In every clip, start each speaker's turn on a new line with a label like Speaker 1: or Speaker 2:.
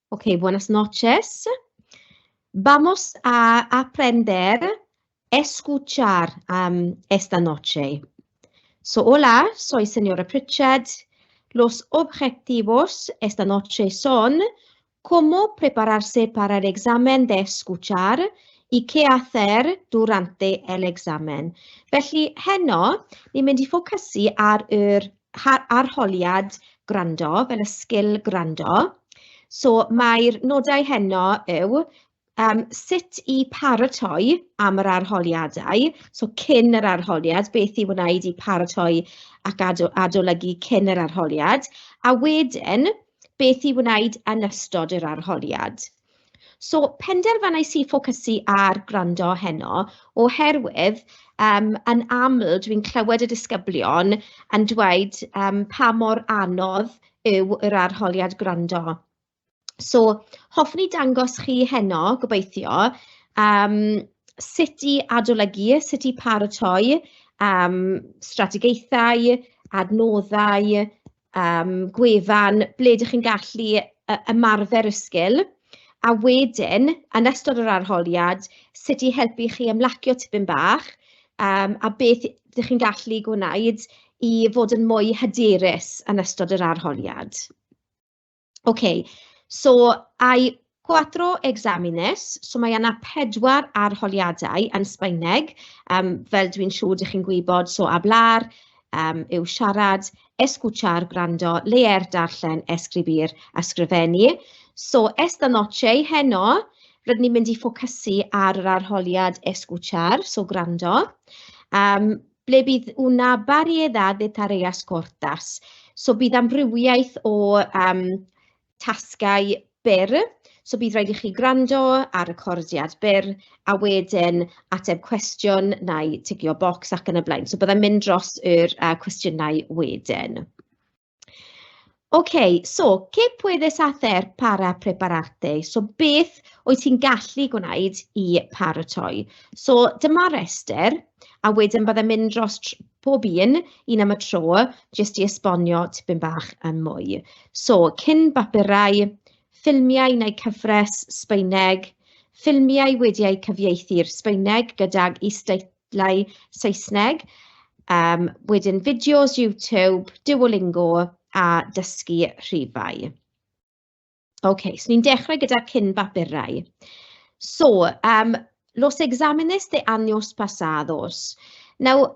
Speaker 1: Ok, buenas noches. Vamos a aprender escuchar esta noche. So, hola, soy señora Pritchard. Los objetivos esta noche son cómo prepararse para el examen de escuchar y qué hacer durante el examen. Felly, heno, ni'n mynd i ffocysu ar yr arholiad gwrando, fel y sgil gwrando. So, mae'r nodau heno yw sut i paratoi am yr arholiadau, so cyn yr arholiad, beth i wneud i paratoi ac adolygu cyn yr arholiad, a wedyn beth i wneud yn ystod yr arholiad. So, penderfynais i ffocysu ar gwrando heno, oherwydd yn aml dwi'n clywed y disgyblion yn dweud pa mor anodd yw yr arholiad gwrando. So, hoffwn i dangos chi heno, gobeithio, sut i adolygu, sut i paratoi strategaethau, adnoddau, gwefan, ble dych chi'n gallu ymarfer y sgil, a wedyn, yn ystod yr arholiad, sut i helpu chi ymlacio tipyn bach, a beth dych chi'n gallu gwneud i fod yn mwy hyderus yn ystod yr arholiad. Ok, so hay cuatro exámenes, so mae yna pedwar arholiadau yn Sbaeneg, fel dwi'n siŵr dych chi'n gwybod, so hablar yw siarad, escuchar, gwrando, leer, darllen, escribir, ysgrifennu. So, esta noche, heno, rydyn ni'n mynd i ffocysu ar yr arholiad escuchar, so gwrando, ble bydd una variedad de tareas cortas. So bydd amrywiaeth o tasgau byr, so bydd rhaid i chi gwrando ar recordiad byr, a wedyn ateb cwestiwn neu ticio bocs ac yn y blaen. So byddai'n mynd dros yr cwestiynau wedyn. Ok, so, ¿qué puedes hacer para prepararte? So, beth wyt ti'n gallu gwneud i paratoi? So, dyma restr, a wedyn byddai'n mynd dros pob un, un am y tro, jyst i esbonio tipyn bach yn mwy. So, cyn bapurau, ffilmiau neu cyfres Sbaeneg, ffilmiau wedi eu cyfieithu i'r Sbaeneg gydag isdeitlau Saesneg, wedyn fideos YouTube, Duolingo a dysgu rhifau. Ok, so ni'n dechrau gyda cyn bapurau. So, los exámenes de años pasados. Nawr,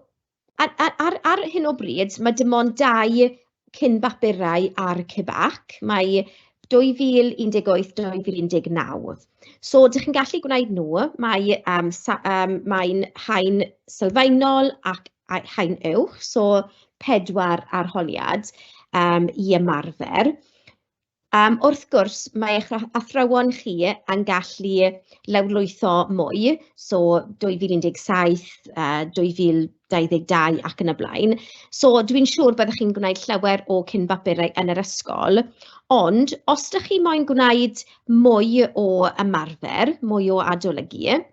Speaker 1: ar hyn o bryd, mae dim ond dau cyn bapurau ar CBAC. Mae 2018, 2019. So, dych chi'n gallu gwneud nhw. Mae'n haen sylfaenol ac haen uwch, so pedwar arholiad i ymarfer. Wrth gwrs, mae eich athrawon chi yn gallu lawrlwytho mwy, so 2017, 2022 ac yn y blaen. So dwi'n siŵr byddwch chi'n gwneud llawer o cyn-bapurau yn yr ysgol, ond os dych chi moyn gwneud mwy o ymarfer, mwy o adolygu,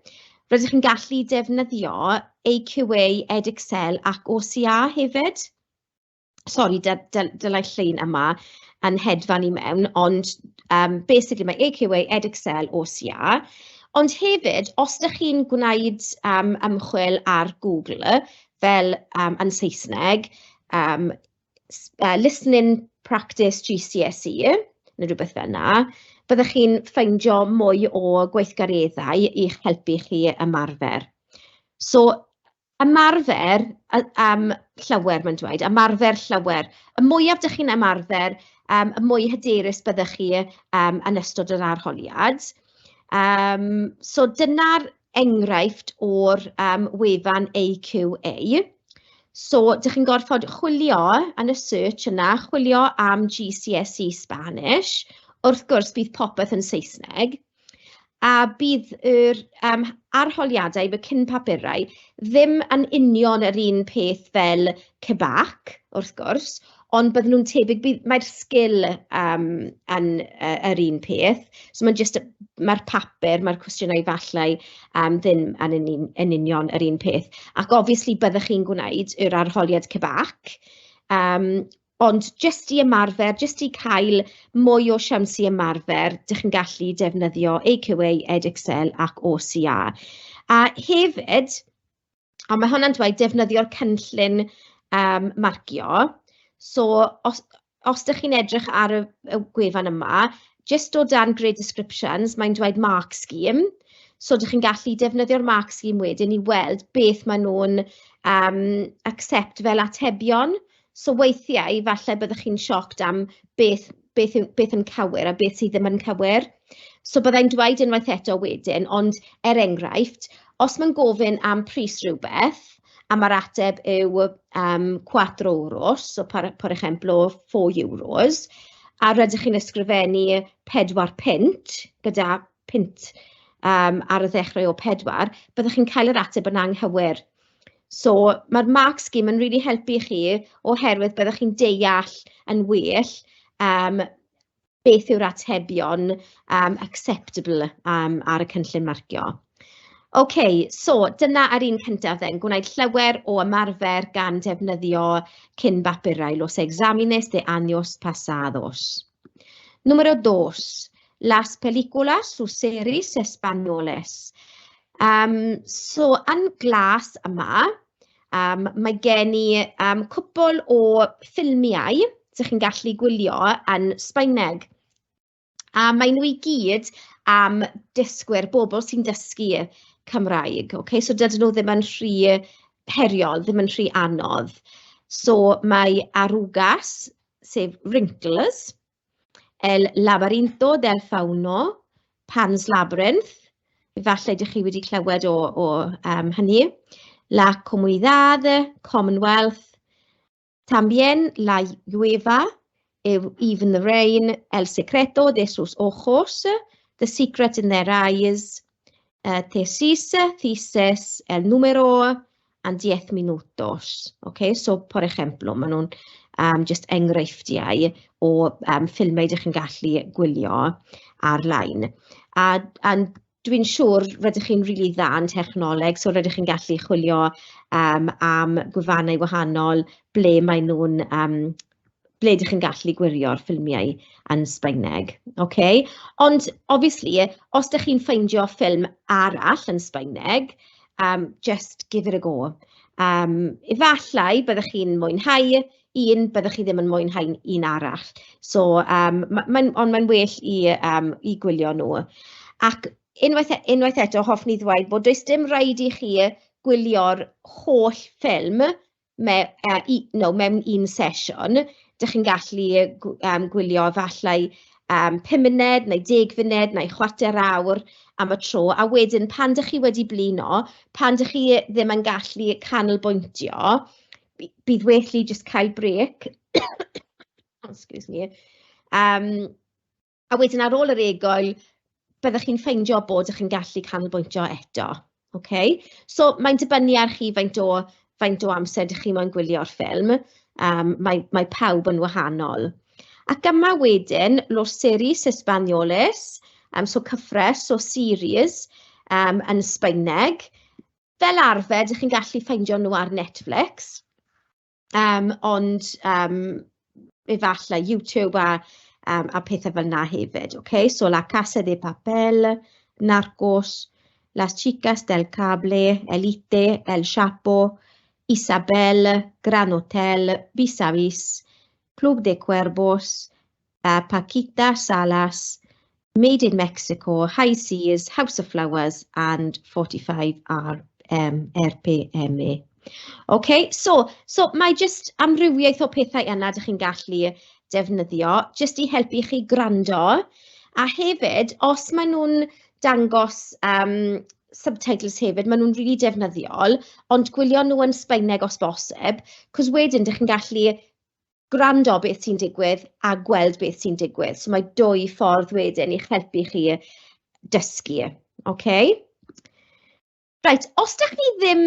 Speaker 1: rydych chi'n gallu defnyddio AQA, Edexcel ac OCR hefyd. Sori, dylai llun yma yn hedfan i mewn, ond basically mae AQA, Edexcel, OCR. Ond hefyd, os dych chi'n gwneud ymchwil ar Google, fel yn Saesneg, Listening Practice GCSE, neu rhywbeth fel 'na, byddwch chi'n ffeindio mwy o gweithgareddau i'ch helpu chi ymarfer. So, ymarfer llawer, mae'n dweud, ymarfer llawer. Y mwyaf dych chi'n ymarfer, y mwy hyderus byddwch chi yn ystod yr arholiad. So dyna'r enghraifft o'r wefan AQA. So, dych chi'n gorfod chwilio yn y search yna, chwilio am GCSE Spanish. Wrth gwrs, bydd popeth yn Saesneg. A bydd yr arholiadau, y cyn papurau, ddim yn union yr un peth fel CBAC, wrth gwrs, ond bydden nhw'n tebyg, mae'r sgil yn yr un peth. So mae'n jyst, mae'r papur, mae'r cwestiynau falle ddim yn union yr un peth. Ac obviously byddwch chi'n gwneud yr arholiad CBAC. Ond jyst i ymarfer, jyst i cael mwy o siawns i ymarfer, dych chi'n gallu defnyddio AQA, Edexcel ac OCR. A hefyd, a mae hwnna'n dweud defnyddio'r cynllun marcio. So os dych chi'n edrych ar y gwefan yma, jyst o dan Grade Descriptions, mae'n dweud Mark Scheme. So dych chi'n gallu defnyddio'r Mark Scheme wedyn i weld beth maen nhw'n accept fel atebion. So weithiau, falle byddwch chi'n shocked am beth yn cywir a beth sydd ddim yn cywir. So byddai'n dweud unwaith eto wedyn, ond er enghraifft, os mae'n gofyn am pris rhywbeth, a mae'r ateb yw 4 euros, so por ejemplo 4 euros, a rydych chi'n ysgrifennu 4 punt, gyda punt ar y ddechrau o pedwar, byddwch chi'n cael yr ateb yn anghywir. So mae'r mark scheme yn really helpu chi oherwydd byddwch chi'n deall yn well beth yw'r atebion acceptable ar y cynllun marcio. OK, so dyna ar un cyntaf then, gwneud llawer o ymarfer gan defnyddio cyn bapurau, los exámenes de años pasados. Número 2, las películas o series españoles. So, yn glas yma, mae gen i cwpl o ffilmiau ydych chi'n gallu gwylio yn Sbaeneg. A maen nhw i gyd am dysgwyr, bobl sy'n dysgu Cymraeg. Okay? So dydyn nhw ddim yn rhy heriol, ddim yn rhy anodd. So mae Arrugas, sef Wrinkles, El Laberinto del Fauno, Pan's Labyrinth, efallai ydych chi wedi clywed o hynny, La Comunidad, Commonwealth, También la Llueve, Even the Rain, El Secreto de sus Ojos, The Secret in Their Eyes, Tesis, Thesis, El Número, and 10 Minutos. Okay, so por ejemplo, maen nhw'n just enghreifftiau o ffilmau ydych chi'n gallu gwylio ar-lein. A dwi'n siŵr rydych chi'n rili dda yn technoleg, so rydych chi'n gallu chwilio am gwefannau wahanol ble ydych chi'n gallu gwirio'r ffilmiau yn Sbaeneg. Okay? Ond, obviously, os ydych chi'n ffeindio ffilm arall yn Sbaeneg, just give it a go. Efallai byddwch chi'n mwynhau un, byddwch chi ddim yn mwynhau un arall. So, ond mae'n well i gwylio nhw. Ac unwaith eto, hoffwn i ddweud bod does dim rhaid i chi gwylio'r holl ffilm no, mewn un sesiwn. Dych chi'n gallu gwylio efallai 5 munud neu 10 funud neu chwarter awr am y tro. A wedyn pan dych chi wedi blino, pan dych chi ddim yn gallu canolbwyntio, bydd well i just cael break. Excuse me. A wedyn ar ôl yr egwyl, byddwch chi'n ffeindio bod ych chi'n gallu canolbwyntio eto. Okay? So mae'n dibynnu ar chi faint o amser ydych chi moyn gwylio'r ffilm. Mae pawb yn wahanol. Ac yma wedyn, los series españoles, so cyfres o series yn Sbaeneg. Fel arfer, ydych chi'n gallu ffeindio nhw ar Netflix, ond efallai YouTube a pethau fel 'na hefyd. Okay? So La Casa de Papel, Narcos, Las Chicas del Cable, Elite, El Chapo, Isabel, Gran Hotel, Vis a Vis, Club de Cuervos, Paquita Salas, Made in Mexico, High Seas, House of Flowers and 45 R, RPM. OK, so mae jyst amrywiaeth o pethau yna ydych chi'n gallu defnyddio, jyst i helpu chi gwrando. A hefyd, os maen nhw'n dangos subtitles hefyd, maen nhw'n rili defnyddiol, ond gwylio nhw yn Sbaeneg os bosib, cos wedyn dych chi'n gallu gwrando beth sy'n digwydd a gweld beth sy'n digwydd. So mae dwy ffordd wedyn i'ch helpu chi dysgu. Okay? Reit, os dych chi ddim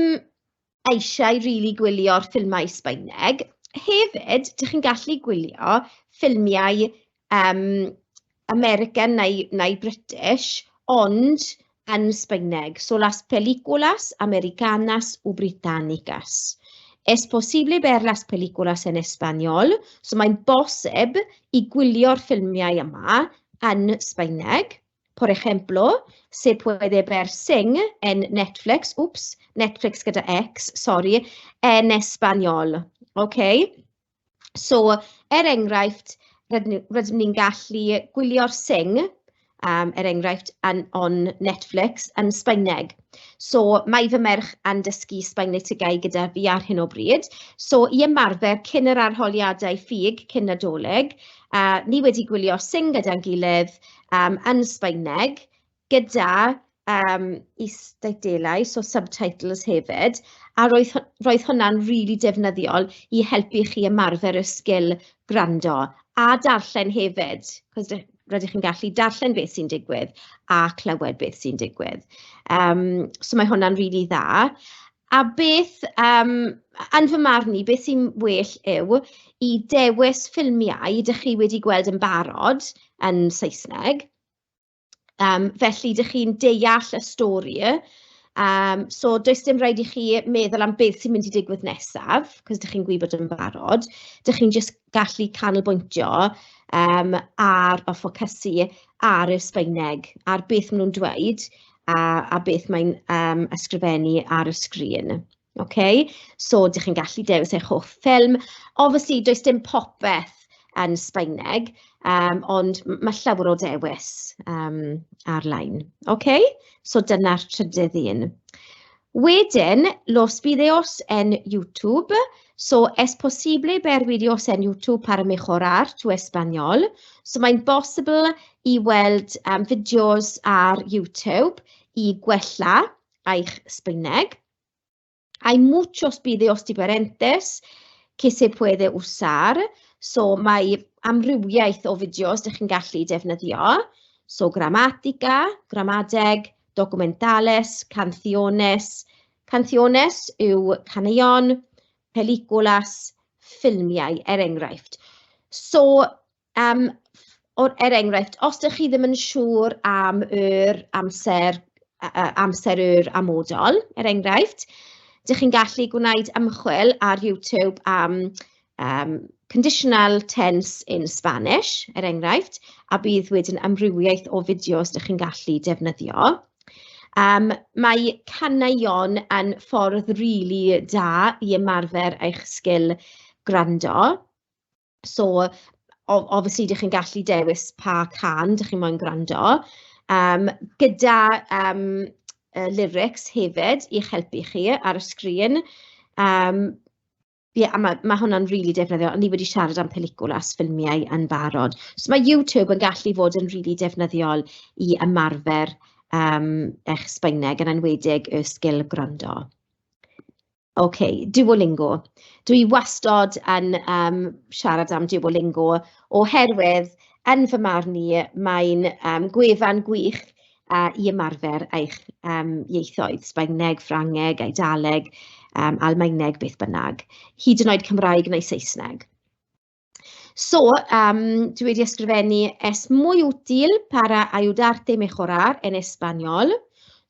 Speaker 1: eisiau rili gwylio'r ffilmau Sbaeneg, hefyd, dych chi'n gallu gwylio ffilmiau American neu British, ond yn Sbaeneg. So, las películas americanas o británicas. Es posible ver las películas en español. So mae'n bosib i gwylio'r ffilmiau yma yn Sbaeneg. Por ejemplo, se puede ver Sing en Netflix, wps, Netflix gyda X, sori, en español. OK? So, er enghraifft, rydym ni'n gallu gwylio'r Sing, er enghraifft, yn, on Netflix yn Sbaeneg. So, mae fy merch yn dysgu Sbaeneg TGAU gyda fi ar hyn o bryd. So, i ymarfer cyn yr arholiadau ffug, cyn Nadolig, ni wedi gwylio Sing gyda'n gilydd yn Sbaeneg, gyda isdeitlau, so subtitles hefyd, a roedd hwnna'n rili defnyddiol i helpu chi ymarfer y sgil gwrando a darllen hefyd, cos rydych chi'n gallu darllen beth sy'n digwydd a clywed beth sy'n digwydd. So mae hwnna'n rili dda. A beth, yn fy marn i, beth sy'n well yw i dewis ffilmiau ydych chi wedi gweld yn barod yn Saesneg. Felly, dych chi'n deall y stori. So, does dim rhaid i chi meddwl am beth sy'n mynd i digwydd nesaf, cos dych chi'n gwybod yn barod. Dych chi'n jyst gallu canolbwyntio ar a ffocysu ar y Sbaeneg, ar beth maen nhw'n dweud a beth mae'n ysgrifennu ar y sgrin. OK? So, dych chi'n gallu dewis eich hoff ffilm. Obviously, does dim popeth yn Sbaeneg, ond mae llawer o dewis ar-lein. OK? So, dyna'r trydydd un. Wedyn, los vídeos en YouTube. So, es posible ver vídeos en YouTube para mejorar tu español. So, mae'n bosibl i weld fideos ar YouTube i gwella eich Sbaeneg. Hay muchos vídeos diferentes que se puede usar. So mae amrywiaeth o fideos dych chi'n gallu defnyddio. So gramática, gramadeg, documentales, canciones. Canciones yw caneuon, películas, ffilmiau, er enghraifft. So, er enghraifft, os ydych chi ddim yn siŵr am yr amser yr amodol, er enghraifft, dych chi'n gallu gwneud ymchwil ar YouTube am conditional tense in Spanish, er enghraifft, a bydd wedyn amrywiaeth o fideos dych chi'n gallu defnyddio. Mae caneuon yn ffordd rili da i ymarfer eich sgil gwrando. So, obviously, dych chi'n gallu dewis pa cân dych chi'n moyn gwrando. Gyda lyrics hefyd i'ch helpu chi ar y sgrin. Ie, a ma' hwnna'n rili defnyddiol. O'n i wedi siarad am películas, ffilmiau yn barod. So mae YouTube yn gallu fod yn rili defnyddiol i ymarfer eich Sbaeneg, yn enwedig y sgil gwrando. OK, Duolingo. Dwi wastod yn siarad am Duolingo oherwydd, yn fy marn i, mae'n gwefan gwych i ymarfer eich ieithoedd, Sbaeneg, Ffrangeg, Eidaleg, Almaeneg, beth bynnag, hyd yn oed Cymraeg neu Saesneg. So, dwi wedi ysgrifennu "Es muy útil para ayudarte mejorar en español".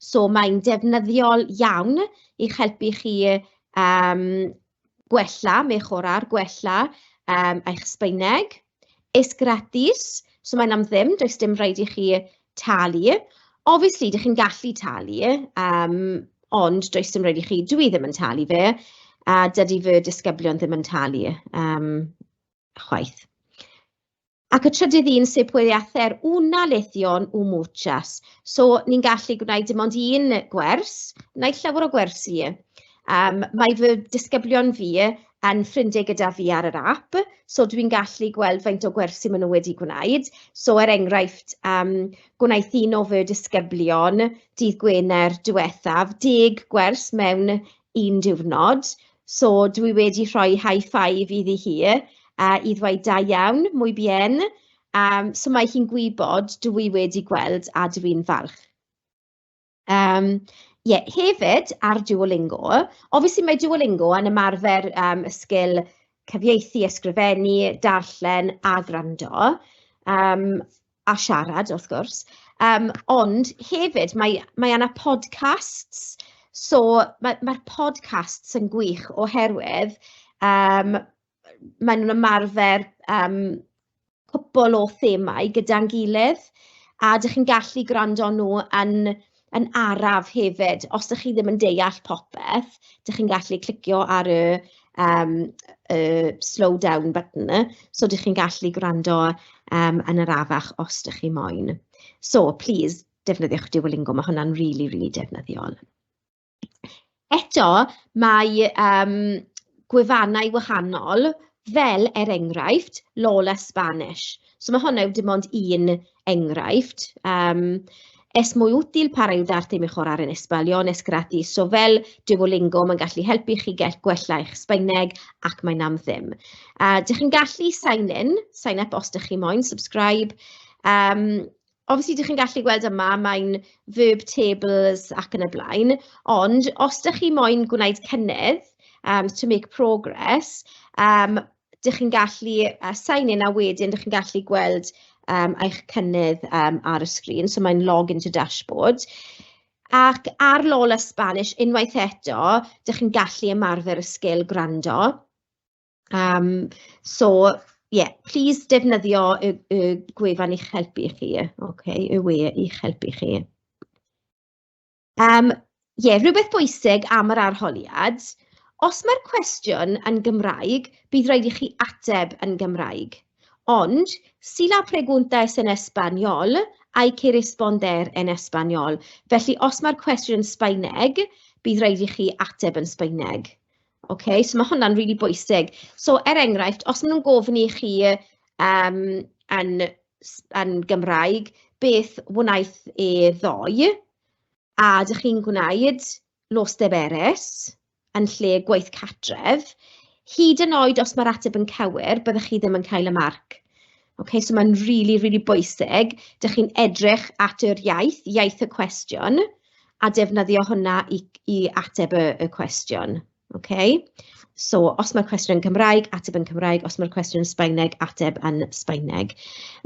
Speaker 1: So, mae'n defnyddiol iawn i'ch helpu chi gwella, mejorar, gwella eich Sbaeneg. Es gratis, so mae'n am ddim, does dim rhaid i chi talu. Obviously, dych chi'n gallu talu, ond does dim rhaid i chi. Dwi ddim yn talu fe, a dydy fy disgyblion ddim yn talu chwaith. Ac y trydydd un, se puede hacer una lección o muchas. So, ni'n gallu gwneud dim ond un gwers, wneud llawer o gwersi. Mae fy disgyblion fi yn ffrindiau gyda fi ar yr app, so dwi'n gallu gweld faint o gwersi maen nhw wedi gwneud. So, er enghraifft, gwnaeth un o fy disgyblion dydd Gwener diwethaf 10 gwers mewn un diwrnod. So, dwi wedi rhoi high five iddi hi i ddweud "Da iawn, muy bien". So mae hi'n gwybod dwi wedi gweld a dwi'n falch. Ie, hefyd ar Duolingo, obviously mae Duolingo yn ymarfer y sgil cyfieithu, ysgrifennu, darllen a gwrando, a siarad wrth gwrs. Ond hefyd mae yna podcasts, So mae'r ma podcasts yn gwych oherwydd maen nhw'n ymarfer cwpl o themâu gyda'n gilydd, a dach chi'n gallu gwrando nhw yn araf hefyd. Os dach chi ddim yn deall popeth, dach chi'n gallu clicio ar y slow down button, so dach chi'n gallu gwrando yn arafach os dach chi moyn. So, please, defnyddiwch Duolingo, mae hwnna'n rili, rili defnyddiol. Eto, mae gwefannau wahanol, fel er enghraifft, Lola Spanish. So mae hwnna yw dim ond un enghraifft. Es muy útil para ayudarte a mejorar en español, es gratis. So fel Duolingo, mae'n gallu helpu chi gwella eich Sbaeneg ac mae'n am ddim. Dych chi'n gallu sign in, sign up os dych chi moyn, subscribe. Obviously, dych chi'n gallu gweld yma, mae'n verb tables ac yn y blaen, ond os dych chi moyn gwneud cynnydd, to make progress, dych chi'n gallu sign in a wedyn dych chi'n gallu gweld eich cynnydd ar y sgrin, so mae'n log into dashboard. Ac ar Lola Spanish, unwaith eto, dych chi'n gallu ymarfer y sgil gwrando. So, yeah, please defnyddio y gwefan i'ch helpu chi, okay, y we i'ch helpu chi. Yeah, rhywbeth bwysig am yr arholiad, os mae'r cwestiwn yn Gymraeg, bydd rhaid i chi ateb yn Gymraeg. Ond, si la pregunta es en español, hay que responder en español. Felly, os mae'r cwestiwn yn Sbaeneg, bydd rhaid i chi ateb yn Sbaeneg. OK, so mae hwnna'n rili bwysig. So, er enghraifft, os maen nhw'n gofyn i chi yn Gymraeg beth wnaeth e ddoe, a dych chi'n gwneud los deberes yn lle gwaith cartref, hyd yn oed os mae'r ateb yn cywir, byddwch chi ddim yn cael y marc. OK, so mae'n rili, rili bwysig. Dych chi'n edrych at yr iaith, iaith y cwestiwn, a defnyddio hwnna i ateb y cwestiwn. OK? So, os mae'r cwestiwn yn Cymraeg, ateb yn Cymraeg. Os mae'r cwestiwn yn Sbaeneg, ateb yn Sbaeneg.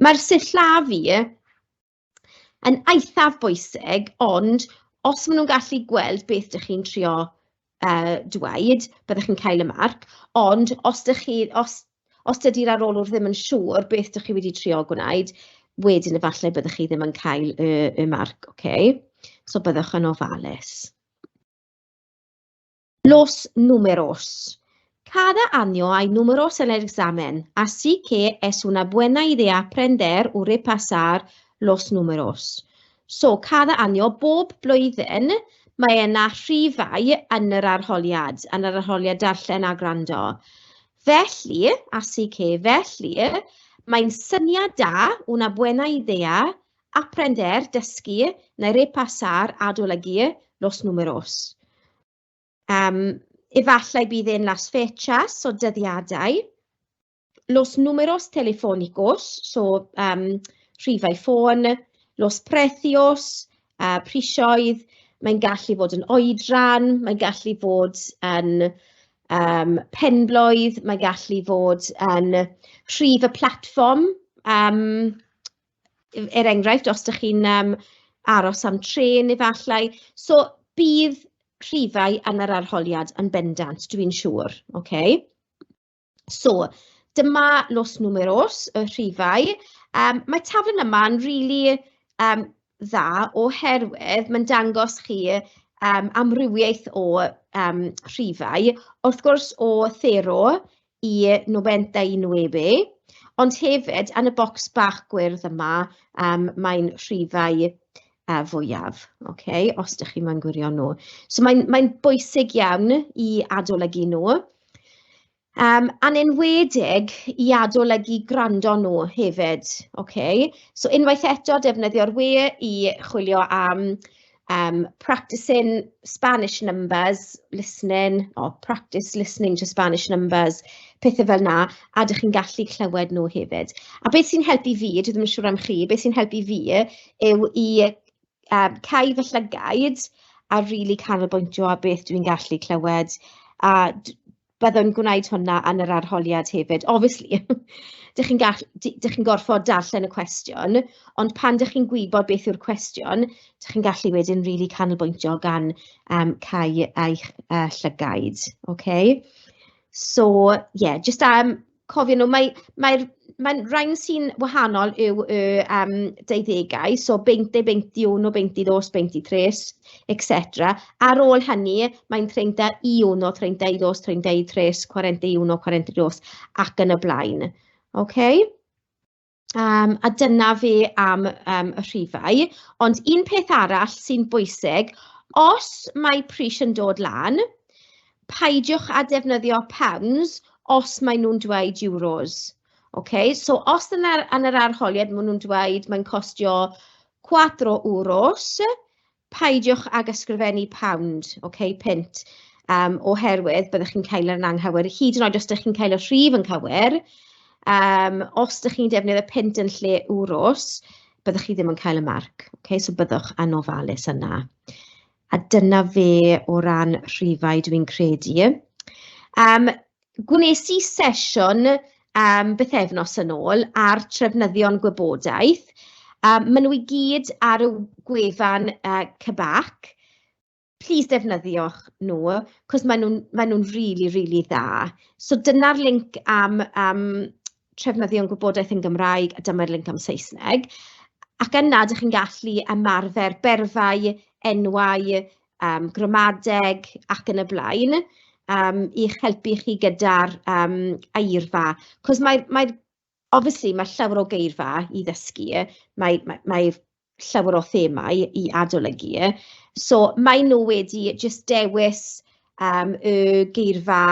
Speaker 1: Mae'r sillafu yn eithaf bwysig, ond os maen nhw'n gallu gweld beth dych chi'n trio dweud, byddwch chi'n cael y marc. Ond os dych chi, os, os dydy'r arolwr ddim yn siŵr beth dych chi wedi trio gwneud, wedyn efallai byddwch chi ddim yn cael y marc, okay? So byddwch yn ofalus. Los números. Cada año hay números en el examen, así que es una buena idea aprender o repasar los números. So, cada año, bob blwyddyn, mae yna rhifau yn yr arholiad, yn yr arholiad darllen a gwrando. Felly, así que, felly, mae'n syniad da, una buena idea, aprender, dysgu, neu repasar, adolygu, los números. Efallai bydd e'n las fechas, so dyddiadau. Los números telefónicos, so rhifau ffôn, los precios, prisioedd, mae'n gallu fod yn oedran, mae'n gallu fod yn penblwydd, mae'n gallu fod yn rhif y platfform. Er enghraifft, os dych chi'n aros am trên efallai. So bydd rhifau yn yr arholiad yn bendant, dwi'n siŵr. Okay? So, dyma los números, y rhifau. Mae taflen yma'n rili dda oherwydd mae'n dangos chi amrywiaeth o rhifau. Wrth gwrs o 0 i 99, ond hefyd yn y bocs bach gwyrdd yma, mae'n rhifau fwyaf, okay, os ydych chi moyn gwirio nhw. So mae'n bwysig iawn i adolygu nhw. A'n enwedig i adolygu gwrando nhw hefyd, okay? So unwaith eto, defnyddio'r we i chwilio am practicing Spanish numbers, listening, or practice listening to Spanish numbers, pethau fel 'na, a dych chi'n gallu clywed nhw hefyd. A beth sy'n helpu fi, dwi ddim yn siŵr am chi, beth sy'n helpu fi yw i cau fy llygaid a rili canolbwyntio ar beth dwi'n gallu clywed. A. Byddwn gwneud hwnna yn yr arholiad hefyd. Obviously, dych chi'n gall-, dych chi'n gorfod darllen y cwestiwn, ond pan dych chi'n gwybod beth yw'r cwestiwn, dych chi'n gallu wedyn rili canolbwyntio gan cau eich llygaid. OK? So, ie, jyst cofio nhw, mae'r mae'n rhain sy'n wahanol yw y deuddegau, so 20, 21, 22, 23, etc. Ar ôl hynny, mae'n 31, 32, 33, 41, 42 ac yn y blaen. OK? A dyna fe am y rhifau. Ond un peth arall sy'n bwysig, os mae pris yn dod lan, peidiwch â defnyddio pounds os maen nhw'n dweud euros. OK, so os yn yr, yn yr arholiad maen nhw'n dweud mae'n costio 4 euros, peidiwch ag ysgrifennu pound, ok, punt, oherwydd byddwch chi'n cael yr anghywir, hyd yn oed os ydych chi'n cael y rhif yn cywir, os ydych chi'n defnyddio punt yn lle euros, byddwch chi ddim yn cael y marc, ok, so byddwch yn ofalus yna. A dyna fe o ran rhifau dwi'n credu. Gwnes i sesiwn bythefnos yn ôl ar trefnyddion gwybodaeth. Maen nhw i gyd ar y gwefan CBAC. Please defnyddiwch nhw, cos maen nhw'n maen nhw'n rili, rili dda. So dyna'r link am trefnyddion gwybodaeth yn Gymraeg, a dyma'r link am Saesneg. Ac yna, dych chi'n gallu ymarfer berfau, enwau, gramadeg ac yn y blaen, i'ch helpu chi gyda'r eirfa. Cos mae, obviously, mae llawer o geirfa i ddysgu, mae llawer o themau i adolygu. So maen nhw wedi jyst dewis y geirfa,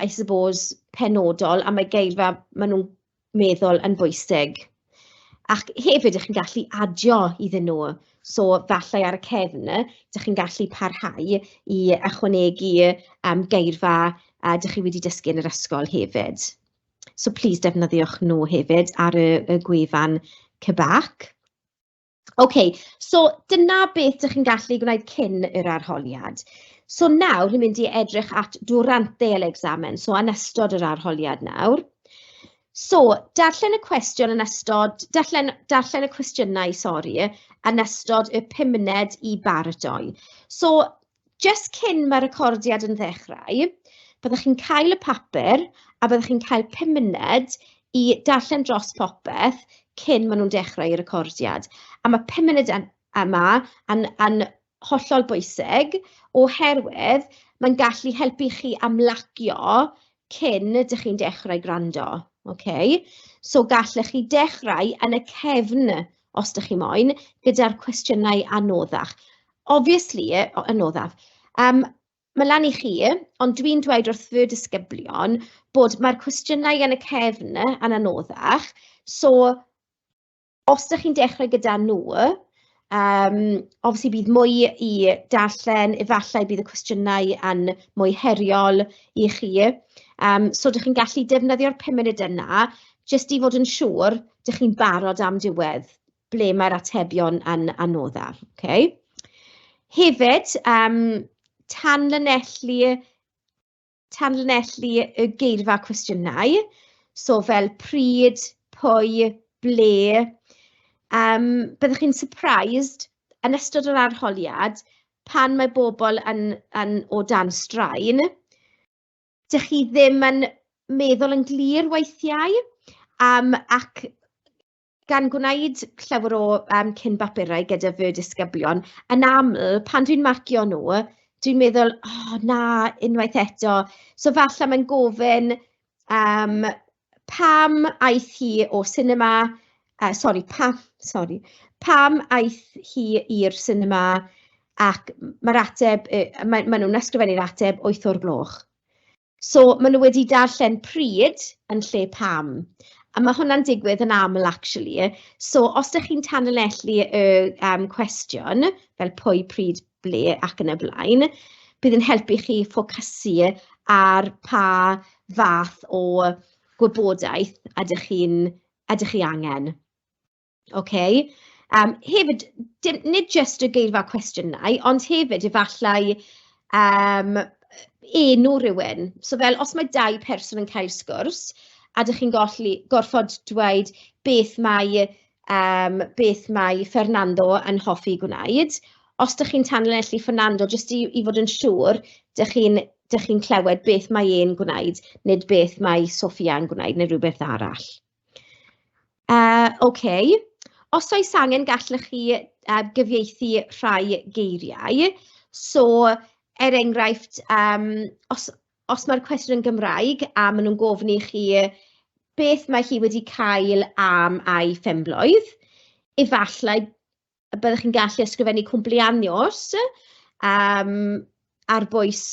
Speaker 1: I suppose, penodol, a mae geirfa maen nhw'n meddwl yn bwysig. Ac hefyd, ych chi'n gallu adio iddyn nhw. So falle ar y cefn, dych chi'n gallu parhau i ychwanegu geirfa dych chi wedi dysgu yn yr ysgol hefyd. So please defnyddiwch nhw hefyd ar y gwefan CBAC. OK, so dyna beth dych chi'n gallu gwneud cyn yr arholiad. So nawr, ni'n mynd i edrych at durante el examen, so yn ystod yr arholiad nawr. So, darllen y cwestiwn yn ystod, darllen y cwestiynau, sori, yn ystod y 5 munud i baratoi. So, jyst cyn mae'r recordiad yn ddechrau, byddwch chi'n cael y papur a byddwch chi'n cael 5 munud i darllen dros popeth cyn maen nhw'n dechrau y recordiad. A mae 5 munud yma yn hollol bwysig oherwydd mae'n gallu helpu chi amlacio cyn ydych chi'n dechrau gwrando. Okay? So gallech chi dechrau yn y cefn, os ydych chi moyn, gyda'r cwestiynau anoddach. Obviously, anoddaf. Mae lan i chi, ond dwi'n dweud wrth fy disgyblion bod mae'r cwestiynau yn y cefn yn anoddach, so os ydych chi'n dechrau gyda nhw, obviously bydd mwy i darllen, efallai bydd y cwestiynau yn mwy heriol i chi. So dych chi'n gallu defnyddio'r 5 munud yna jyst i fod yn siŵr dych chi'n barod am diwedd ble mae'r atebion yn anoddaf. Okay? Hefyd, tanlinellu y geirfa cwestiynau, so fel pryd, pwy, ble. Byddwch chi'n surprised yn ystod yr arholiad pan mae bobl yn o dan straen, dych chi ddim yn meddwl yn glir weithiau, ac gan gwneud llawer o cyn bapurau gyda fy disgyblion, yn aml, pan dwi'n marcio nhw, dwi'n meddwl, "O na, unwaith eto." So falle mae'n gofyn, pam aeth hi o sinema, sori, pam, sori, pam aeth hi i'r sinema, ac mae'r ateb, maen nhw'n ysgrifennu'r ateb 8 o'r gloch. So maen nhw wedi darllen pryd yn lle pam. A mae hwnna'n digwydd yn aml, actually. So os ydych chi'n tanlinellu y cwestiwn, fel pwy, pryd, ble ac yn y blaen, bydd yn helpu chi ffocysu ar pa fath o gwybodaeth ydych chi angen. OK. Hefyd, dim, nid jyst y geirfa cwestiynau, ond hefyd efallai enw rhywun. So fel, os mae dau person yn cael sgwrs, a dych chi'n golli, gorfod dweud beth mae, beth mae Fernando yn hoffi gwneud, os dych chi'n tanlinellu Fernando, jyst i, i fod yn siŵr, dych chi'n dych chi'n clywed beth mae e'n gwneud, nid beth mae Sofia yn gwneud neu rhywbeth arall. OK. Os oes angen, gallwch chi gyfieithu rhai geiriau. So, er enghraifft, os, os mae'r cwestiwn yn Gymraeg a maen nhw'n gofyn i chi beth mae hi wedi cael am ei phenblwydd, efallai y byddwch chi'n gallu ysgrifennu cumpleaños ar bwys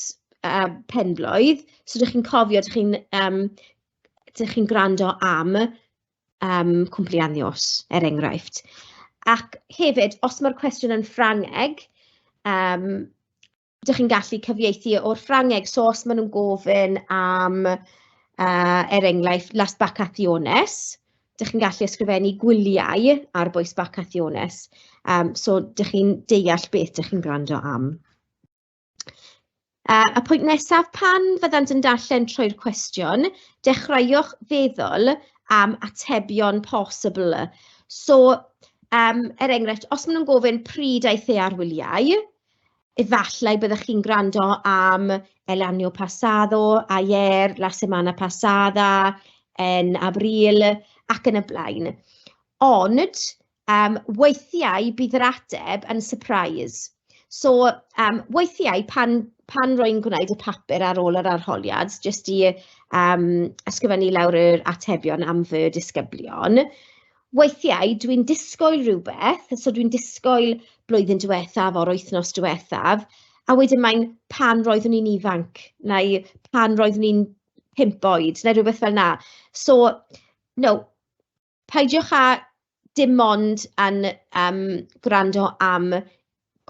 Speaker 1: penblwydd. So, dych chi'n cofio, dych chi'n dych chi'n gwrando am cumpleaños, er enghraifft. Ac hefyd, os mae'r cwestiwn yn Ffrangeg, dych chi'n gallu cyfieithu o'r Ffrangeg. So os maen nhw'n gofyn am, er enghraifft, las vacaciones, dych chi'n gallu ysgrifennu gwyliau ar bwys vacaciones. So dych chi'n deall beth dych chi'n gwrando am. Y pwynt nesaf, pan fyddant yn darllen trwy'r cwestiwn, dechreuwch feddwl am atebion posibl. So, er enghraifft, os maen nhw'n gofyn pryd aeth e ar wyliau, efallai byddwch chi'n gwrando am el año pasado, ayer, la semana pasada, en abril, ac yn y blaen. Ond, weithiau bydd yr ateb yn surprise. So, weithiau pan, pan rwy'n gwneud y papur ar ôl yr arholiad, jyst i ysgrifennu lawr yr atebion am fy disgyblion, weithiau dwi'n disgwyl rhywbeth, so dwi'n disgwyl blwyddyn diwethaf o'r wythnos diwethaf, a wedyn mae'n pan roeddwn i'n ifanc, neu pan roeddwn i'n 5 oed, neu rhywbeth fel 'na. So, no, peidiwch â dim ond yn gwrando am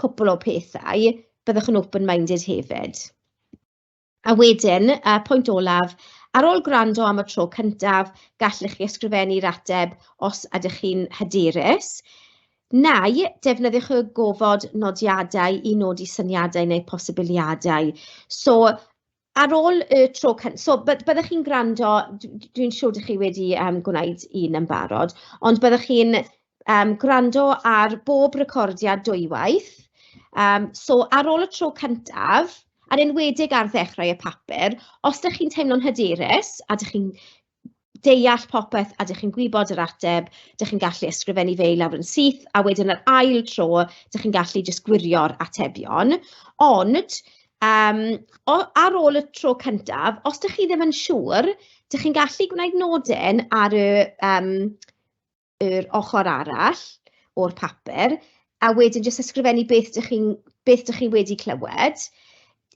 Speaker 1: cwpl o pethau, byddwch yn open-minded hefyd. A wedyn, pwynt olaf, ar ôl gwrando am y tro cyntaf, gallech chi ysgrifennu'r ateb os ydych chi'n hyderus, neu defnyddiwch y gofod nodiadau i nodi syniadau neu posibiliadau. So, ar ôl y tro cynt-, so byddwch chi'n gwrando, dwi'n siŵr dych chi wedi gwneud un yn barod, ond byddwch chi'n gwrando ar bob recordiad dwywaith. So ar ôl y tro cyntaf, a'n enwedig ar ddechrau y papur, os dych chi'n teimlo'n hyderus a dych chi'n deall popeth a dych chi'n gwybod yr ateb, dych chi'n gallu ysgrifennu fe i lawr yn syth, a wedyn yr ail tro, dych chi'n gallu jyst gwirio'r atebion. Ond, o, ar ôl y tro cyntaf, os dych chi ddim yn siŵr, dych chi'n gallu gwneud nodyn ar y, yr ochr arall o'r papur, a wedyn jyst ysgrifennu beth dych chi'n beth dych chi wedi clywed.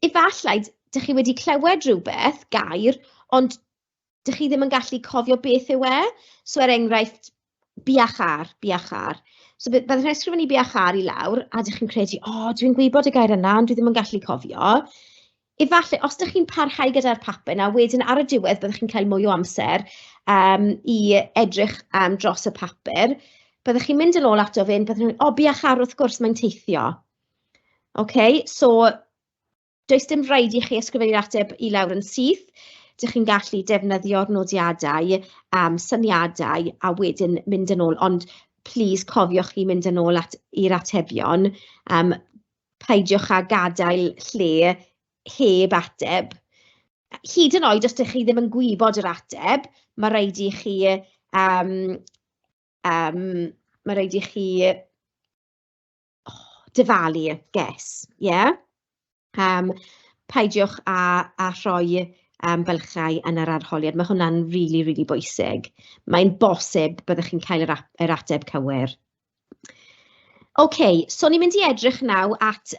Speaker 1: Efallai dych chi wedi clywed rhywbeth, gair, ond dych chi ddim yn gallu cofio beth yw e. So er enghraifft, viajar, viajar. So byddwch chi'n ysgrifennu viajar i lawr, a dych chi'n credu, o, oh, dwi'n gwybod y gair yna, ond dwi ddim yn gallu cofio. Efallai, os dych chi'n parhau gyda'r papur 'na, wedyn ar y diwedd byddwch chi'n cael mwy o amser i edrych dros y papur. Byddwch chi'n mynd yn ôl ato fe, byddwch chi'n mynd, o, viajar, wrth gwrs, mae'n teithio. OK, so does dim rhaid i chi ysgrifennu'r ateb i lawr yn syth. Dych chi'n gallu defnyddio'r nodiadau, syniadau, a wedyn mynd yn ôl. Ond plis cofiwch chi mynd yn ôl at i'r atebion. Peidiwch â gadael lle heb ateb. Hyd yn oed os dych chi ddim yn gwybod yr ateb, mae rhaid i chi, mae rhaid i chi oh, dyfalu, guess, ie? Peidiwch â, â rhoi bylchau yn yr arholiad. Mae hwnna'n rili, really, rili really bwysig. Mae'n bosib byddwch chi'n cael yr, yr ateb cywir. OK, so ni'n mynd i edrych nawr at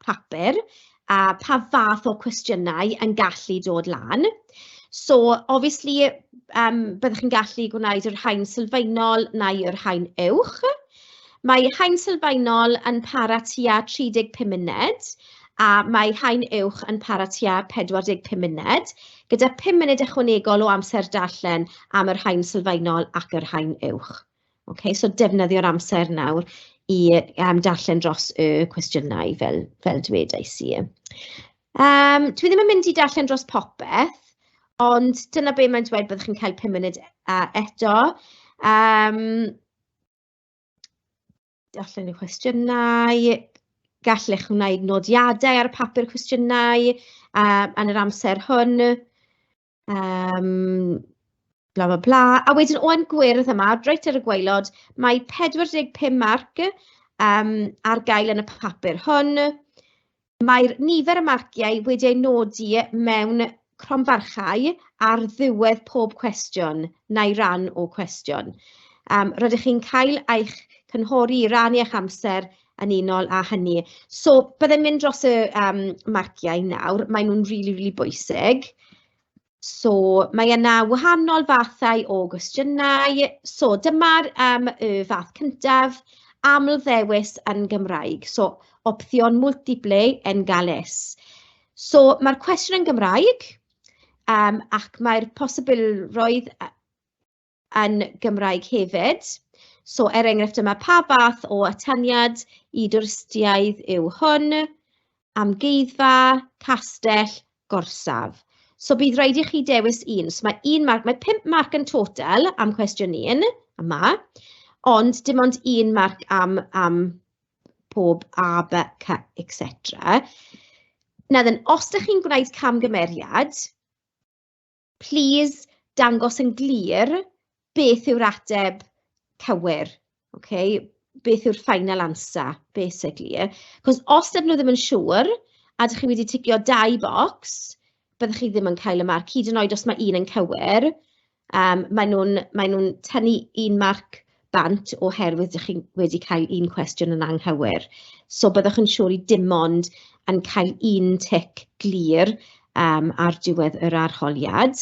Speaker 1: papur a pa fath o cwestiynau yn gallu dod lan. So, obviously, byddwch chi'n gallu gwneud yr haen sylfaenol neu yr haen uwch. Mae haen sylfaenol yn para tua 35 munud, a mae haen uwch yn para tua 45 munud, gyda 5 munud ychwanegol o amser darllen am yr haen sylfaenol ac yr haen uwch. OK, so defnyddio'r amser nawr i darllen dros y cwestiynau fel, fel dwedais i. Dwi ddim yn mynd i darllen dros popeth, ond dyna be mae'n dweud, byddwch chi'n cael 5 munud eto. Darllen y cwestiynau, gallech wneud nodiadau ar y papur cwestiynau yn yr amser hwn. Bla bla bla. A wedyn o'n gwyrdd yma, reit ar y gwaelod, mae 45 marc ar gael yn y papur hwn. Mae'r nifer y marciau wedi eu nodi mewn cromfarchau ar ddiwedd pob cwestiwn neu ran o cwestiwn. Rydych chi'n cael eich cynghori i rannu eich amser yn unol â hynny. So, byddai'n mynd dros y marciau nawr, maen nhw'n rili, rili bwysig. So, mae yna wahanol fathau o gwestiynau. So, dyma'r y fath cyntaf, amlddewis yn Gymraeg. So, opción múltiple en galés. So, mae'r cwestiwn yn Gymraeg, ac mae'r posibilrwydd yn Gymraeg hefyd. So, er enghraifft yma, pa fath o atyniad i dwristiaid yw hwn? Amgueddfa, castell, gorsaf. So, bydd rhaid i chi dewis un. So, mae un marc, mae 5 marc yn total am cwestiwn 1, yma, ond dim ond un marc am pob A, B, C, etc. Now then, os ydych chi'n gwneud camgymeriad, please dangos yn glir beth yw'r ateb cywir, okay? Beth yw'r final answer, basically. Cos os ydyn nhw ddim yn siŵr, a ydych chi wedi ticio 2 bocs, byddwch chi ddim yn cael y marc, hyd yn oed os mae un yn cywir. Maen nhw tynnu un marc bant oherwydd ydych chi wedi cael un cwestiwn yn anghywir. So byddwch yn siŵr i dim ond yn cael un tic glir ar diwedd yr arholiad.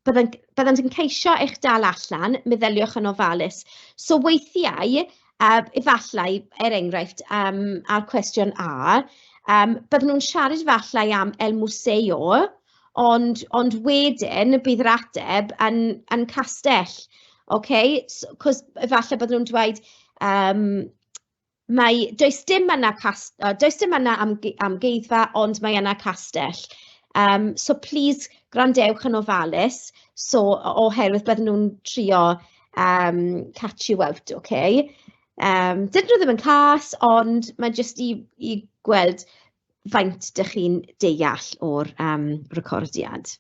Speaker 1: Byddant yn ceisio eich dal allan, meddyliwch yn ofalus. So weithiau, efallai, er enghraifft, ar cwestiwn A, byddwn nhw'n siarad efallai am el museo, ond wedyn bydd yr ateb yn castell, okay? So, cos efallai byddwn nhw'n dweud, mae, does dim yna does dim yna amgueddfa, ond mae yna castell. So please gwrandewch yn ofalus, so oherwydd bydden nhw'n trio catch you out, okay? Dydyn nhw ddim yn cas, ond mae jyst i gweld faint dych chi'n deall o'r recordiad.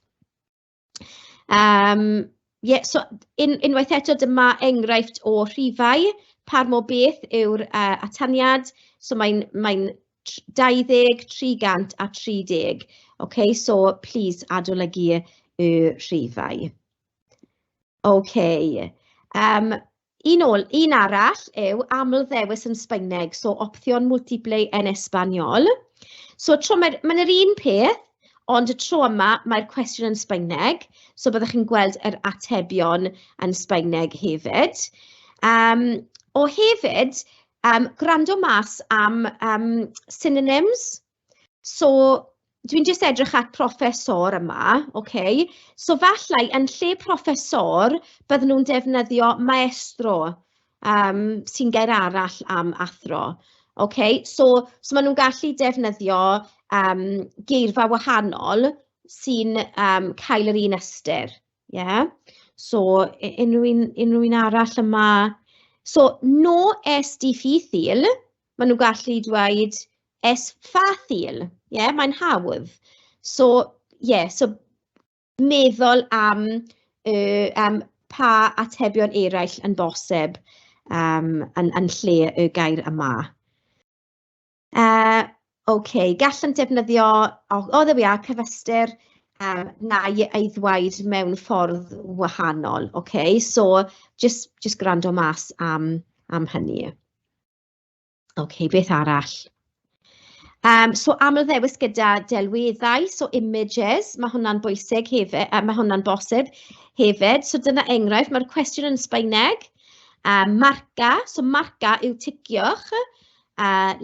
Speaker 1: Yeah, so unwaith eto dyma enghraifft o rhifau, par mor beth yw'r ataniad, so mae'n 20, 300 a 30. Okay, so please adolygu y rhifau. Okay. Un arall yw amlddewis yn Sbaeneg, so opción múltiple en español. So tro mae'n yr un peth, ond y tro yma mae'r cwestiwn yn Sbaeneg, so byddwch chi'n gweld yr atebion yn Sbaeneg hefyd. O hefyd, gwrando mas am synonyms. So dwi'n jyst edrych at professor yma, okay? So fallai yn lle professor, bydden nhw'n defnyddio maestro, sy'n gair arall am athro. Okay? So maen nhw'n gallu defnyddio geirfa wahanol sy'n cael yr un ystyr. Yeah? So unrhyw un arall yma. So no es difícil, maen nhw'n gallu dweud es fácil, yeah? Mae'n hawdd. So, yeah, so meddwl am pa atebion eraill yn bosib yn lle y gair yma. OK, gallant defnyddio, oh, there we are, cyfystyr, neu ei ddweud mewn ffordd wahanol. OK, so just gwrando mas am hynny. OK, beth arall? So amlddewis gyda delweddau, so images, mae hwnna'n bwysig hefyd, mae hwnna'n bosib hefyd. So dyna enghraifft, mae'r cwestiwn yn Sbaeneg. Marca, so marca yw ticiwch,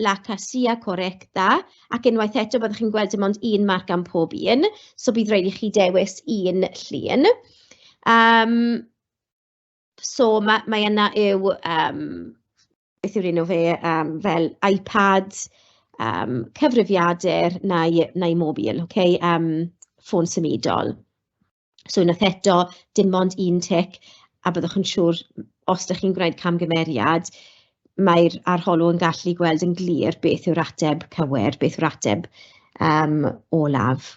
Speaker 1: la casilla correcta, ac unwaith eto byddwch chi'n gweld dim ond un marc am pob un, so bydd rhaid i chi dewis un llun. So mae yna yw, beth yw'r enw fe, fel iPad, cyfrifiadur neu, neu mobil, okay? Ffôn symudol. So unwaith eto, dim ond un tic, a byddwch yn siŵr, os dach chi'n gwneud camgymeriad, mae'r arholwr yn gallu gweld yn glir beth yw'r ateb cywir, beth yw'r ateb olaf.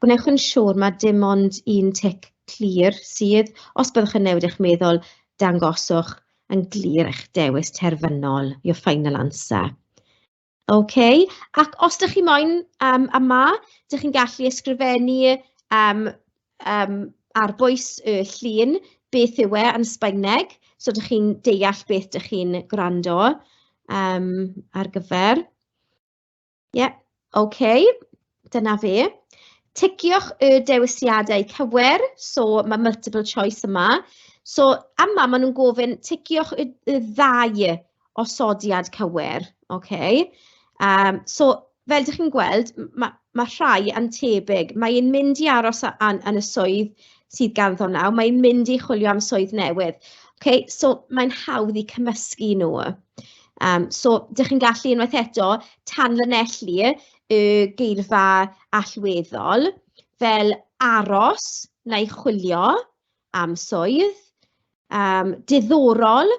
Speaker 1: Gwnewch yn siŵr mae dim ond un tic clir sydd. Os byddwch yn newid eich meddwl, dangoswch yn glir eich dewis terfynol, your final answer. OK, ac os dych chi moyn yma, dych chi'n gallu ysgrifennu ar bwys y llun beth yw e yn Sbaeneg, so dych chi'n deall beth dych chi'n gwrando ar gyfer. Ie, yeah, OK, dyna fe. Ticiwch y dewisiadau cywir, so mae multiple choice yma. So yma maen nhw'n gofyn ticiwch y ddau osodiad cywir, ocê. So, fel dych chi'n gweld, ma' rhai yn tebyg. Mae'n mynd i aros yn y swydd sydd ganddo nawr, mae'n mynd i chwilio am swydd newydd. Ocê, so mae'n hawdd i cymysgu nhw. So, dych chi'n gallu unwaith eto tanlinellu y geirfa allweddol fel aros neu chwilio am swydd. Diddorol,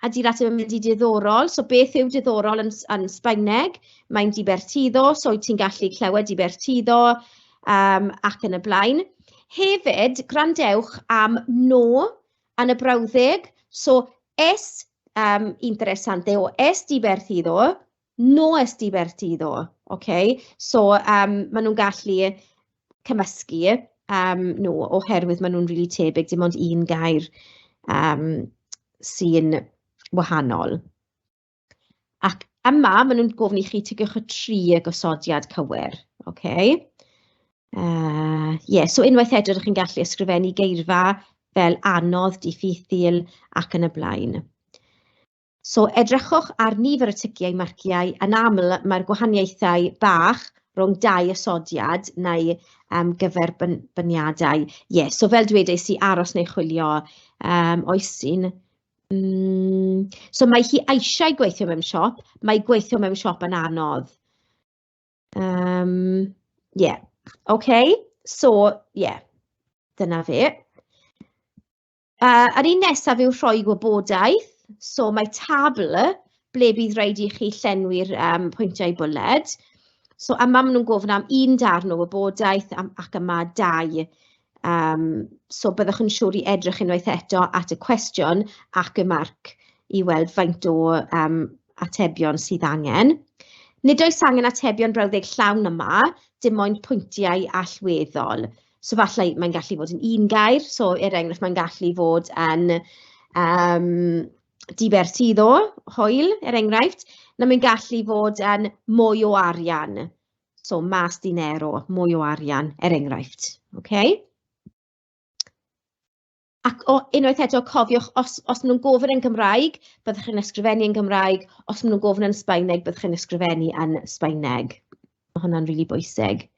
Speaker 1: a di'r ateb yn mynd i diddorol. So beth yw diddorol yn Sbaeneg? Mae'n divertido, so wyt ti'n gallu clywed divertido ac yn y blaen. Hefyd, gwrandewch am no yn y brawddeg. So es interesante o es divertido, no es divertido. Okay? So maen nhw'n gallu cymysgu nhw oherwydd maen nhw'n rili tebyg, dim ond un gair sy'n wahanol. Ac yma, maen nhw'n gofyn i chi tigiwch y 3 gosodiad cywir. Okay? Yeah, so unwaith eto, ydych chi'n gallu ysgrifennu geirfa fel anodd, difficil ac yn y blaen. So edrychwch ar nifer y ticiau marciau. Yn aml, mae'r gwahaniaethau bach rhwng dau osodiad neu gyferbyniadau. Ie, yeah, so fel dwedais i, aros neu chwilio, oes un. So mae hi eisiau gweithio mewn siop, mae gweithio mewn siop yn anodd. Yeah, okay, so yeah, dyna fe. Yr un nesaf yw rhoi gwybodaeth. So mae tabl ble bydd rhaid i chi llenwi'r pwyntiau bwled. So yma maen nhw'n gofyn am un darn o wybodaeth ac yma 2. So byddwch yn siŵr i edrych unwaith eto at y cwestiwn ac y marc i weld faint o atebion sydd angen. Nid oes angen atebion brawddeg llawn yma, dim ond pwyntiau allweddol. So falle mae'n gallu fod yn un gair, so er enghraifft mae'n gallu fod yn divertido, hwyl, er enghraifft, na mae'n gallu fod yn mwy o arian. So mas dinero, mwy o arian, er enghraifft. Okay? Ac unwaith eto, cofiwch, os maen nhw'n gofyn yn Gymraeg, byddwch chi'n ysgrifennu yn Gymraeg. Os maen nhw'n gofyn yn Sbaeneg, byddwch chi'n ysgrifennu yn Sbaeneg. Mae hwnna'n rili bwysig.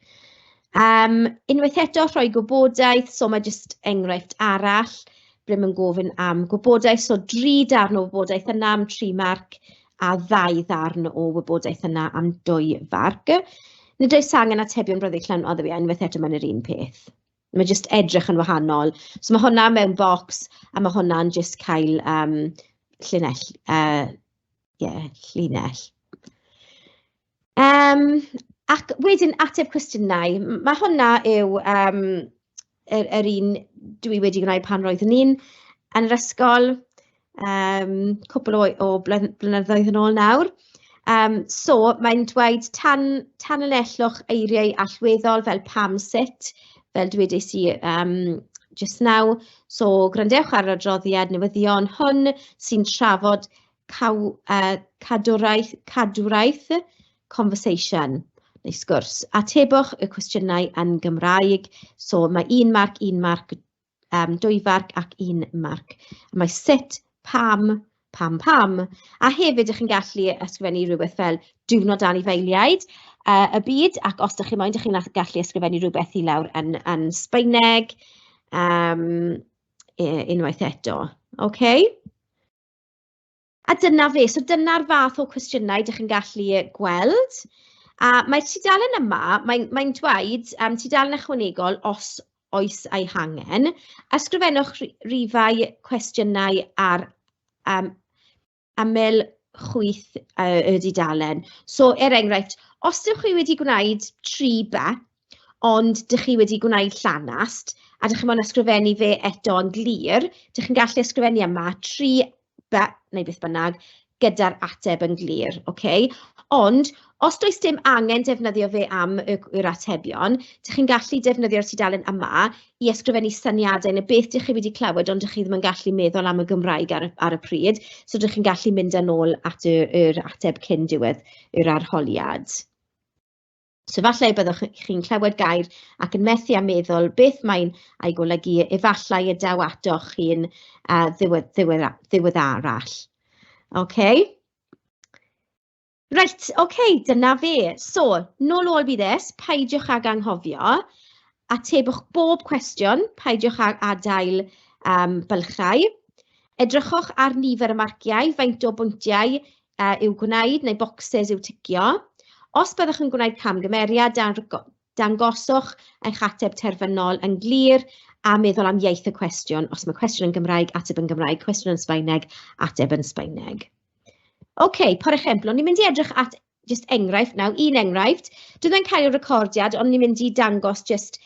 Speaker 1: Unwaith eto, rhoi gwybodaeth, so mae jyst enghraifft arall ble mae'n gofyn am gwybodaeth. So 3 darn o wybodaeth yna am 3 marc a 2 ddarn o wybodaeth yna am 2 farc. Nid oes angen atebion brawddeg llawn, o, unwaith eto mae'n yr un peth. Mae jyst edrych yn wahanol. So mae hwnna mewn bocs a mae hwnna'n jyst cael llinell. Yeah, llinell. Ac wedyn ateb cwestiynau. Mae hwnna yw yr un dwi wedi gwneud pan roeddwn i'n yn yr ysgol, cwpl o blynyddoedd yn ôl nawr. So mae'n dweud tanlinellwch eiriau allweddol fel pam, sut, fel dwedais i just now. So gwrandewch ar yr adroddiad newyddion hwn sy'n trafod cadwraeth conversation neu sgwrs. Atebwch y cwestiynau yn Gymraeg. So mae 1 marc, 1 marc, 2 farc ac 1 marc. A mae sut, pam, pam, pam. A hefyd, ydych chi'n gallu ysgrifennu rhywbeth fel diwrnod anifeiliaid y byd, ac os ydych chi moyn, ydych chi'n gallu ysgrifennu rhywbeth i lawr yn Sbaeneg unwaith eto. OK? A dyna fe, so dyna'r fath o cwestiynau dych chi'n gallu gweld. A mae'r tudalen yma, mae'n mae dweud tudalen ychwanegol os oes ei hangen. Ysgrifennwch rifau cwestiynau ar ymyl chwith y dudalen. So, er enghraifft, os ydych chi wedi gwneud 3B, ond dych chi wedi gwneud llanast, a dych chi'n moyn ysgrifennu fe eto yn glir, dych chi'n gallu ysgrifennu yma 3B, neu beth bynnag, gyda'r ateb yn glir, ocê? Ond, os does dim angen defnyddio fe am yr atebion, dych chi'n gallu defnyddio'r tudalen yma i ysgrifennu syniadau neu beth dych chi wedi clywed ond dych chi ddim yn gallu meddwl am y Gymraeg ar y pryd, so dych chi'n gallu mynd yn ôl at yr ateb cyn diwedd yr arholiad. So efallai byddwch chi'n clywed gair ac yn methu â meddwl beth mae'n ei golygu, efallai y daw atoch chi'n ddiweddarach. OK. Reit, OK, dyna fe. So, nôl ôl bydd es, peidiwch ag anghofio. Atebwch bob cwestiwn, peidiwch ag adael bylchau. Edrychwch ar nifer y marciau, faint o bwyntiau i'w gwneud neu bocsys i'w ticio. Os byddwch yn gwneud camgymeriad, dangoswch eich ateb terfynol yn glir a meddwl am iaith y cwestiwn. Os mae cwestiwn yn Gymraeg, ateb yn Gymraeg, cwestiwn yn Sbaeneg, ateb yn Sbaeneg. OK, por ejemplo, ni'n mynd i edrych at jyst enghraifft nawr, un enghraifft. Dwi ddim yn cael y recordiad, ond ni'n mynd i dangos jyst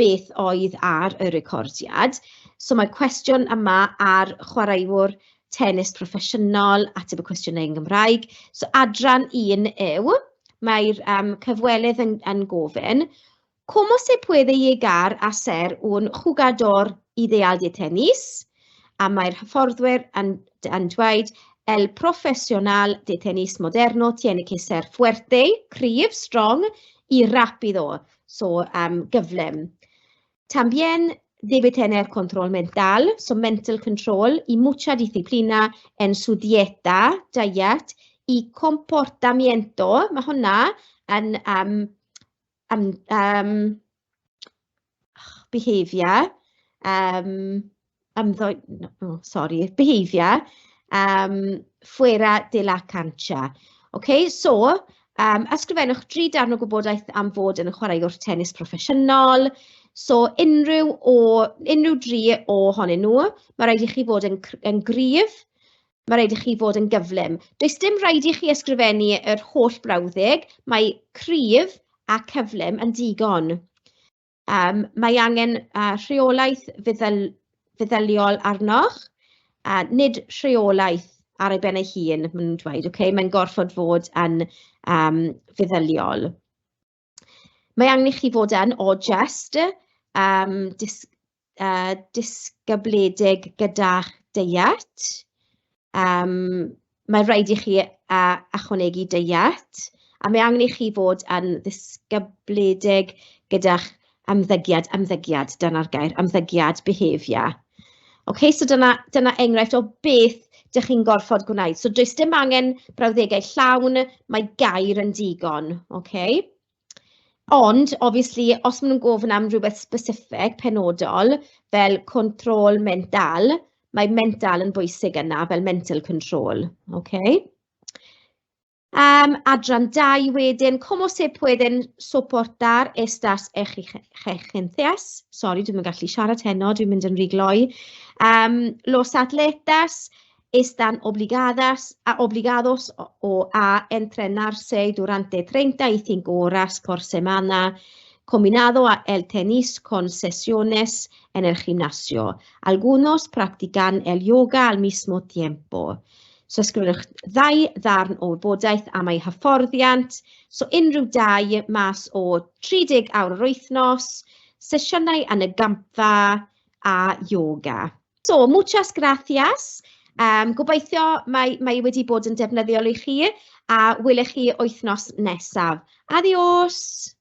Speaker 1: beth oedd ar y recordiad. So mae'r cwestiwn yma ar chwaraewr tennis proffesiynol, ateb y cwestiynau yn Gymraeg. So adran un yw, mae'r cyfwelydd yn gofyn, ¿Cómo se puede llegar a ser un jugador ideal de tenis? A mae'r hyfforddwyr yn dweud, el profesional de tenis moderno tiene que ser fuerte, cryf, strong, y rápido, so gyflym. También debe tener control mental, so mental control, y mucha disciplina en su dieta, diet, y comportamiento, mae hwnna yn behaviour, no, oh, sorry, behaviour, fuera de la cancha. OK, so, ysgrifennwch 3 darn o gwybodaeth am fod yn chwaraewr tennis proffesiynol. So, unrhyw 3 ohonyn nhw, mae rhaid i chi fod yn gryf, mae rhaid i chi fod yn gyflym. Does dim rhaid i chi ysgrifennu yr holl brawddeg, mae cryf a cyflym yn digon. Mae angen rheolaeth feddyliol arnoch, nid rheolaeth ar ei ben ei hun, maen nhw'n dweud, okay? Mae'n gorfod fod yn feddyliol. Mae angen i chi fod yn, o just, disgybledig gyda'ch diet. Mae rhaid i chi ychwanegu diet, a mae angen i chi fod yn ddisgybledig gyda'ch ymddygiad, ymddygiad, dyna'r gair, ymddygiad, behaviour. OK, so dyna enghraifft o beth dych chi'n gorfod gwneud. So does dim angen brawddegau llawn, mae gair yn digon, OK? Ond, obviously, os maen nhw'n gofyn am rhywbeth specific, penodol, fel control mental, mae mental yn bwysig yna, fel mental control, OK? Adran 2 wedyn, ¿cómo se pueden soportar estas exigencias? Sorry, dwi'm yn gallu siarad heno, dwi'n mynd yn rhy gloi. Los atletas están obligados a entrenarse durante 35 horas por semana, combinado el tenis con sesiones en el gimnasio. Algunos practican el yoga al mismo tiempo. So ysgrifennwch 2 ddarn o wybodaeth am ei hyfforddiant. So unrhyw 2 mas o 30 awr yr wythnos, sesiynau yn y gampfa a yoga. So, muchas gracias. Gobeithio mae wedi bod yn defnyddiol i chi a welech chi wythnos nesaf. Adios!